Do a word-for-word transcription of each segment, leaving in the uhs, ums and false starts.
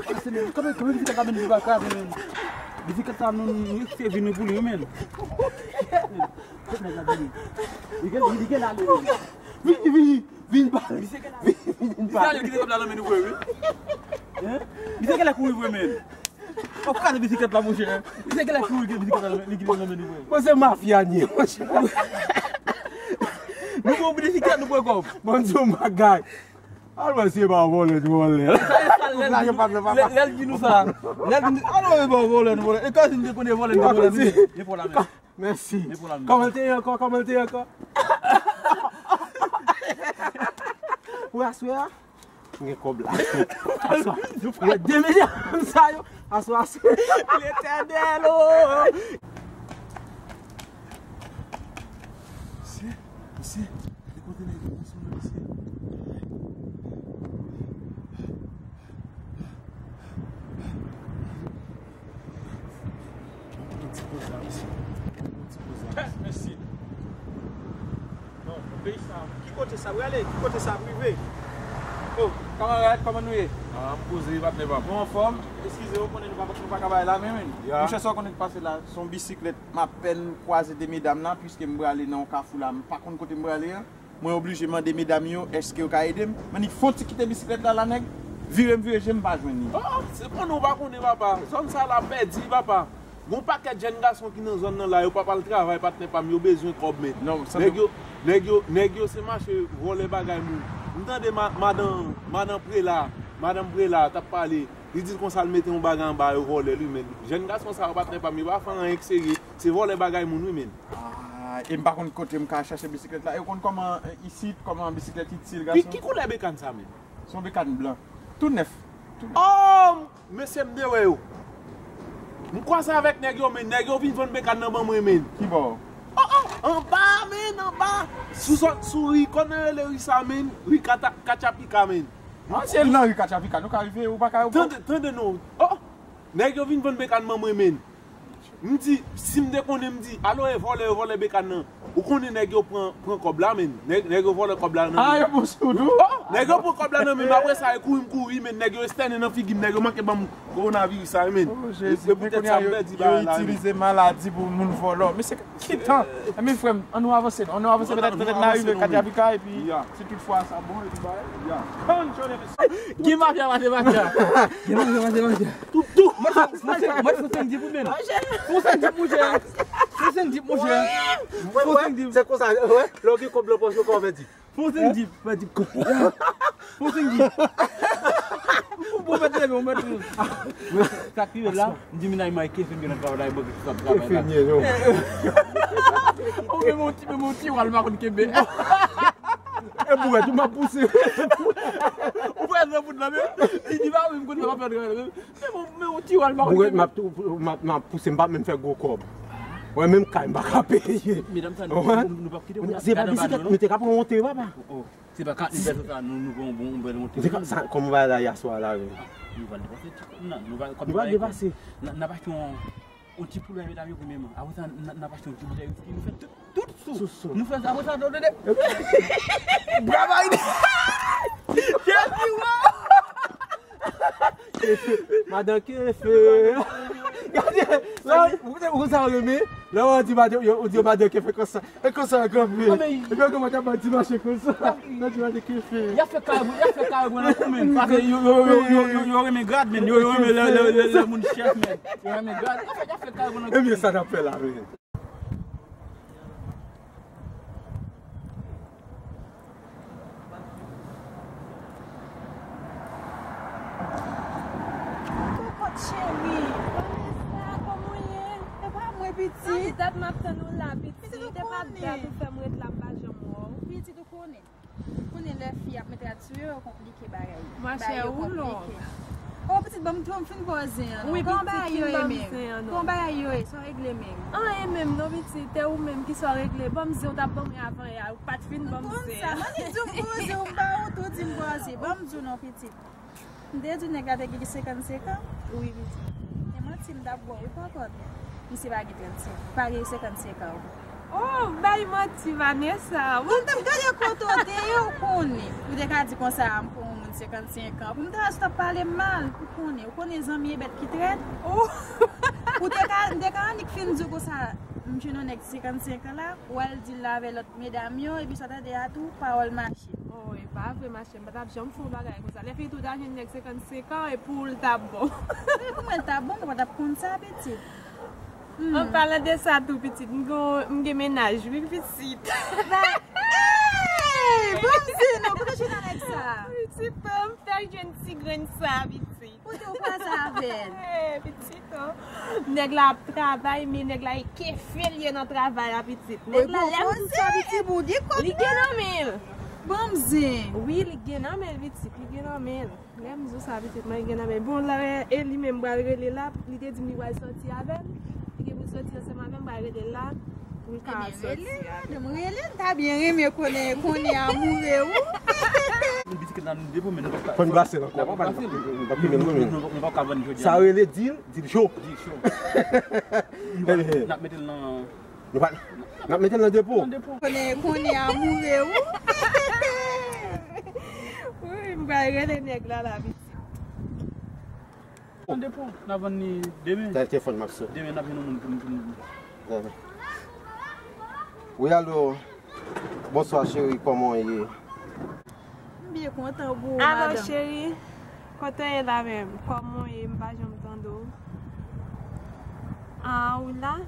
Pase, men, kòman, kòman bisiklèt la, men, li pa kraze, men? Bisiklèt sa, nou, nou, nou riske vin pou li, men. Kot nèg la vini? Li gen, li gen la, li. Vini, vini, vini, pa. Li se gen la. Vini, vini, pa. Li se gen kòb la nan men nou vre, wi. Hein? Li se gen la kouri vre, men. Ou kraze bisiklèt la, monchè. Li se gen la kouri, gen bisiklèt la, li gen nan men nou vre. Bon, se mafya, ni, monchè. Nou pran bisiklèt, nou pran kòb. Bon, di yon bagay. Al wè si e pa vòlè, nou vòlè. Sa e sa, lè l di nou, lè, lè l di nou sa. Lè l di nou, al wè e pa vòlè, nou vòlè. E kòm si nou te konnen vòlè, nou te vòlè, men. Gen pwoblèm. Mèsi. Gen pwoblèm. Kòman l te ye ankò? Kòman l te ye ankò? Pou aswè a, m gen kòb la. Aswè. Mwen de milyon sa yo. Aswè, aswè. Letènèl, o! Mesye, mesye, li kote nèg yo, mesye, mesye. Yon ti poz la, mesye. Yon ti poz la, mesye. Mesye. Non, peyi sa, ki kote sa prale? Ki kote sa ap rive? Oh, kamarad, kòman nou ye? Ah, m poze, patnè pa m. Nou anfòm? Eskize, ou konnen nou pa, nou pa ka bay la men, men. Ya. Monchè, sa w konnen k pase la, se yon bisiklèt, m apèn kwaze de medam la, piske m prale nan yon kafou la, m pa konn kote m prale an. Mwen oblije mande medam yo, èske yo ka ede m? M annik fè yon ti kite bisiklèt la, la nèg. Vire m vire je m, m pa jwenn li. Oh, se konnen ou pa konnen, papa. Zòn sa la pèdi, papa. Gon pakèt jèn gason ki nan zòn nan la, yo p ap al travay, patnè pa m, yo bezwen kòb, men. Non, sa nèg yo, nèg yo, nèg yo se mache vòlè bagay moun. M tande ma-, madan, madan Prela, madan Prela t ap pale. Li di l konsa l mete yon bagay anba yo vòlè li, men. Jèn gason sa yo, patnè pa m, yo pa fè anyen k serye. Se vòlè bagay moun, wi, men. Ah, e m pa konn kote m ka chache bisiklèt la. E w konn kòman, eh, isit, kòman bisiklèt itil, gason? Ki, ki koulè bekàn sa, men? Se yon bekàn blan. Tou nèf. Tou nèf. Oh, mesye, m dwe wè yo. M kwaze avèk nèg yo, men nèg yo vin vann bekàn nan ban mwen, men. Ki bò? Oh, oh, anba, men, anba. Sou zòn, sou ri, kòman yo rele ri sa, men? Ri Kata-, Katchapika, men. Ah, se nan ri Katchapika, nou ka rive, ou pa ka, ou pa. Tande, tande non. Oh, nèg yo vin vann bekàn ban mwen, men. M di, si m te konnen, m di, alò e vòlè yo vòlè bekàn nan. Ou konnen nèg yo pran, pran kòb la, men. Nèg, nèg yo vòlè kòb la nan men. Ah, yo pran sou nou? Oh, nèg yo pran kòb la nan men, apre sa, e kouri m kouri, men nèg yo estène nan figi m, nèg yo manke ban m kowonaviris sa, men. Oh, Jezi, men kounye a, yo, yo itilize maladi pou moun vòlò. Men se ki tan? Enben, frè m, ann nou avanse, non? Ann nou avanse, petèt, petèt n a rive Katchapika, epi si toutfwa sa bon, epi bagay. Gen mafya, mafya, mafya. Gen mafya, mafya, mafya. Tou, tou. Mwen, mwen, mwen, mwen, fò senk dip, wi, men. Fò senk dip, monchè. Fò senk dip, monchè. Fò senk dip. Se konsa, wè, lè w gen kòb nan pòch ou, kòman w fè di? Fò senk dip, fè dip. Fò senk dip. Ou mèt leve, ou mèt leve. Sa k rive la, m di menaj mwen, Kefe, m gen nan travay la, e bank ki sot travay la. Kefe, non. Ou gen yon ti, men yon ti wal, m pa konn kenbe. E bourèt, ou m ap pouse. Ou prèske nan bout la, men. Li di, pa, men m konn sa m ap fè travay la, men. Men bon, men yon ti wal, m pa konn kenbe. Bourèt, m ap tou, m ap, m ap pouse, m pa menm fè gwo kòb. Wè, menm kay, m pa ka peye. Medam sa, nou, nou, nou p ap kite. Se pa bisiklèt, nou te ka pran yon te, papa. Oh, oh. Se pa kat mil pèso sa, nou, nou pran yon bon, yon bèl yon te. Se ka, sa, kòman bagay la, yaswa la, wi. Nou pral depanse ti kòb nan, nou pral, kòb nou pral depanse. N a, n ap achte yon, yon ti poulay medam yo, premyèman. Apre sa, n a, n ap achte yon ti boutèy wiski, nou fè tout. Tout sou. Sou, sou. Nou fè sa, apre sa, nou tande. Bra bay. Jezi, wa. Madan Kefe. Gade, la, ou, ou sa renmen? Lè ou di madan, yo, ou di madan Kefe konsa. E konsa, granmoun. Epi yo kòmanse ap di mache konsa. Yo di madan Kefe. Y ap fè kare, y ap fè kare pran nan kou, men. Paske yo, yo, yo renmen grad, men. Yo, yo renmen lè, lè, lè, lè moun chèf, men. Yo renmen grad. Anfèt, y ap fè kare pran nan kou. Ebyen, sa n ap fè la, men. Kokot cheri. Vanessa, kòman w ye? E pa mwen, pitit. Sa fè dat m ap tann ou la, pitit. Pitit, ou konnen. E pa dat ou fè m ret la, m pa janm wè w. Pitit, ou konnen. Konnen lè fi ap met rad sou yo, yo konplike bagay yo. Machè, ou lòd. Oh, pitit, ban m tou, m fin ba w zen an, non. Wi, pitit, fin ban m zen an, non. Kòman bagay yo ye menm? Kòman bagay yo ye? Sa w regle menm? Anyen menm, non, pitit. E ou menm, kisa w regle? Ban m zen w t ap ban mwen avan yè a, ou pa t fin ban m zen an. Ou konn sa, m annik di w m ba w zen, ou m ba w tou, di m ba w zen. Ban m di w non, pitit. M te di w nèg la te gen senkannsenk an? Wi, pitit. E manti m t ap ba w wi, pa kòb. Misye pa gen trannsenk, pa gen senkannsenk an. Oh, bay manti, Vanessa. Bon, m t ap gade kote w te ye, ou konnen. Ou te ka di konsa, m pran yon Senkannsenk an. Pou m ta wè si w t ap pale m mal, ou konnen. Ou konnen zanmi e bèt ki trèt. Ou te ka, m te ka annik fin di w konsa, m jwenn yon nèg senkannsenk an la, w al di l avè lòt medam yo, epi sa w tande a tou, pawòl mache. Oh, e pa vre, machè, m pa t ap janm fè yon bagay konsa. Lè fini tou, w ta jwenn nèg senkannsenk an, e pou w l t ap bon. E pou mwen, l t ap bon, mwen pa t ap konn sa, pitit. Hmm. An palan de sa tou, pitit, m gen, m gen mennaj, wi, pitit. Ba, ey! Bon, di non, kote w jwenn avèk sa? Pitit, m fèk jwenn ti grenn sa, pitit. Kote w kwaze avè l? Eh, pitit, oh. Nèg la ap travay, men nèg la e kefe l ye nan travay la, pitit. Nèg la, lè m di sa, pitit, li gen nan men l. Ban m zen. Wi, li gen nan men l, pitit, li gen nan men l. Lè m di w sa, pitit mwen gen nan men. Bon, la, e li menm pral rele la, li te di m li pral sòti avè m. Li gen pou l sòti ansanm avè m, pral rele la pou l ka sòti avè m. Ebyen, rele l, m ta byen renmen konnen, konnen amoure ou. Fò n brase l ankò. N ap brase l. N ap brase l. Sa rele di l, di l cho. Di l cho. N ap mete l nan Nou pa, n ap mete l nan depo. Nan depo. Konnen, konnen amoure ou. Wi, m pral rele nèg la la, pitit. Nan depo, n a vann li demen. Tèlèfòn m ap sot. Demen, n ap jwenn yon moun pou n, pou n. Wi, alo. Bonswa, cheri, kòman w ye? M byen kontan pou ou, madanm. Alo, cheri, kote w ye la menm? Kòman w ye? M pa janm tande w. Ah, ou la?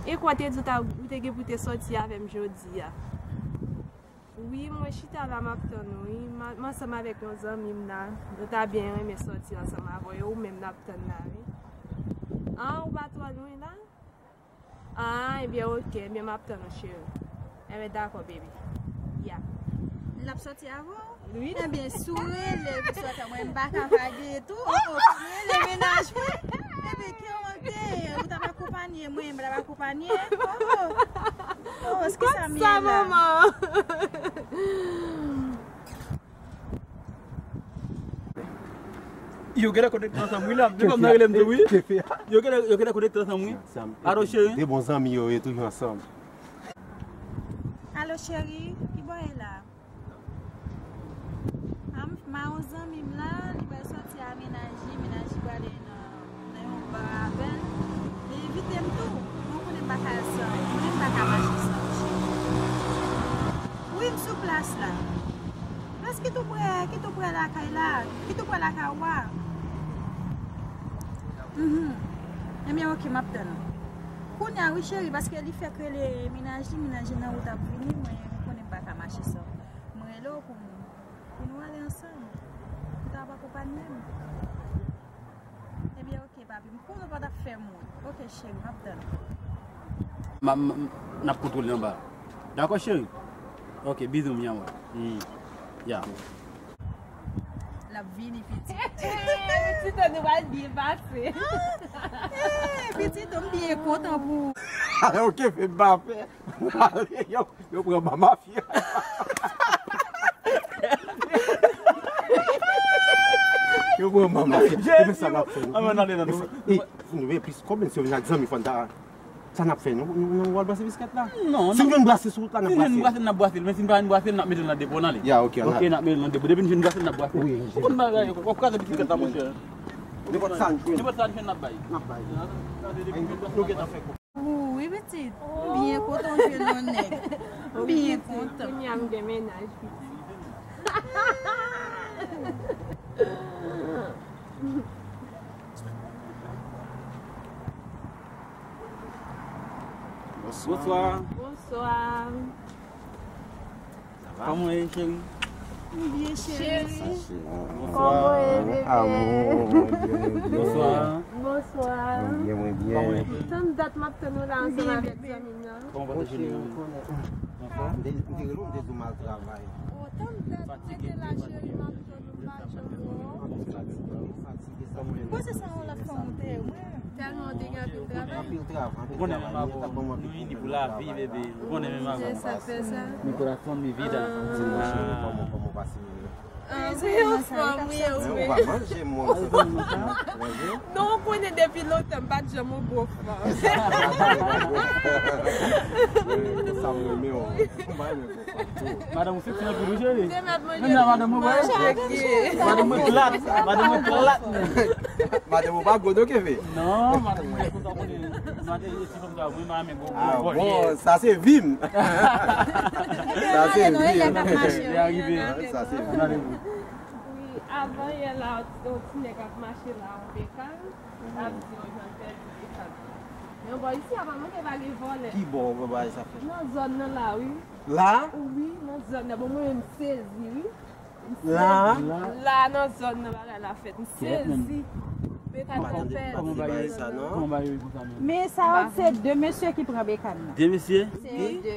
E kwa te di w ta, ou te gen pou te sòti avè m jodi a? Wi, mwen chita la, m ap tann ou, wi. M a, m ansanm avèk yon zanmi m la. Nou ta byen renmen sòti ansanm avè w, e ou menm n ap tann la, wi. Ah, ou pa twò lwen la? Ah, ebyen, oke. Ebyen, m ap tann ou, cheri. Ebyen, dakò, baby. Ya. L ap sòti avè w? Wi. Ebyen, si w rele pou sòti, mwen, m pa ka vage tou. Oh, oh, fò m rele mennaj mwen. Ebyen, kè w an te, ou t ap akonpanye mwen, m t ap akonpanye. Oh, oh. Oh, èske sa m ye la? Manman. Yo genlè konekte ansanm, wi, la. Depi m nan rele m tou, wi. Yo genlè, yo genlè konekte ansanm, wi. Alo, cheri. De bon zanmi yo ye toujou ansanm. Alo, cheri, ki bò ye la? A, m, m a yon zanmi m la, li pral sòti a mennaj li, mennaj li prale nan, nan yon ba avè l. Li envite m tou, men w konnen m pa ka al san ou, mwen menm m pa ka mache san ou, cheri. Wi, m sou plas la. Plas ki tou prè, ki tou prè lakay la, ki tou prè lakay ou a. Mhm. Ebyen, oke, m ap tann ou. Kounye a, wi, cheri, paske li fèk rele mennaj li, mennaj li nan wout ap vini, mwen, ou konnen m pa ka mache san ou. M rele w pou m, pou nou ale ansanm. Ou ta ap akonpanye m. Ebyen, oke, papi. M konnen w pa t ap fè m wont. Oke, cheri, m ap tann ou. M a, m, m, n ap kontwole anba. Dakò, cheri? Oke, bizou, mi amor. Mm. Ya. L ap vini, pitit. Pitit, nou pral byen pase. Eh, pitit, m byen kontan pou ou. Oke, fè m pa pè. Yo, yo pran manman fya. Yo pran manman fya. Epi sa n ap fè, nou? Ann ale nan nou. Ey, nou vin plis konbyen si yo vin ak zanmi fò n ta, sa n ap fè, nou, nou, nou pral brase biskèt la? Non, si nou jwenn brase sou wout la, n ap brase. Si nou jwenn brase, n ap brase. Men si n pa jwenn brase, n ap mete l nan depo, n ale. Ya, oke, n ale. Oke, n ap mete l nan depo. Depi nou jwenn brase, n ap brase. Wi, wi. Ou konn bagay yo, w ap kraze biskèt la, monchè. Nenpòt sa n jwenn. Nenpòt sa n jwenn, n ap bay. N ap bay. Nou gentan fè kou. Wi, pitit. M byen kontan w jwenn yon nèg. M byen kontan. Kounye a m gen mennaj, pitit. Bonswa. Bonswa. Bonswa. Kòman w ye, cheri? M byen, cheri. Cheri. Kòman w ye, bebe? Amour, mwen byen, mwen byen. Bonswa. Bonswa. Mwen byen, mwen byen. Kòman w ye, cheri? Tann dat m ap tann ou la ansanm avèk zanmi m nan. Kòman w pa te jwenn mwen? Anfòm? M te, m te rele w, m te di w m al travay. Oh, tann dat m rete la, cheri, m ap tann ou, m pa janm wè w. Bon, se sa yon lòt fanm ou te ye, mwen. Tèlman w te gen anpil travay. Anpil travay, anpil travay. Ou konnen menm avè w, nou ini pou lavi, bebe. Ou konnen menm avè w. Se sa k fè sa. Mi corazón, mi vida. Ah. Di mwen, cheri, kòman, kòman w pase menm? Ah, se yon fanm, wi, wi. Ou pa manje mwen. Non, ou konnen depi lontan, m pa t janm yon gwo fanm. Sa m renmen w. M pa renmen gwo fanm tou. Madanm ou seksi anpil, wi, cheri. Se mèt manje. Menm jan madanm mwen, wi. Madanm mwen plat. Madanm mwen plat, menm. Madanm ou pa gwo, non, Keve? Non, madanm mwen, konsa, konnen, madanm, e ti fanm sa, mwen, m renmen gwo, gwo, gwo. Ah, bon, sa se vi m. Sa se vi m. Li arive. Sa se vi m. Wi, avan yè la, yon ti nèg ap mache la, yon bekàn. L ap di yon jan l pèdi bekàn. Men bò isi a pa manke pa gen vòlè. Ki bò bagay sa fèt? Nan zòn nan la, wi. La? Wi, nan zòn nan. Bon, mwen menm m sezi, wi. La? La, nan zòn nan bagay la fèt. M sezi. Bekàn nan pèdi. Men sa se de mesye ki pran bekàn nan. De mesye? Se de.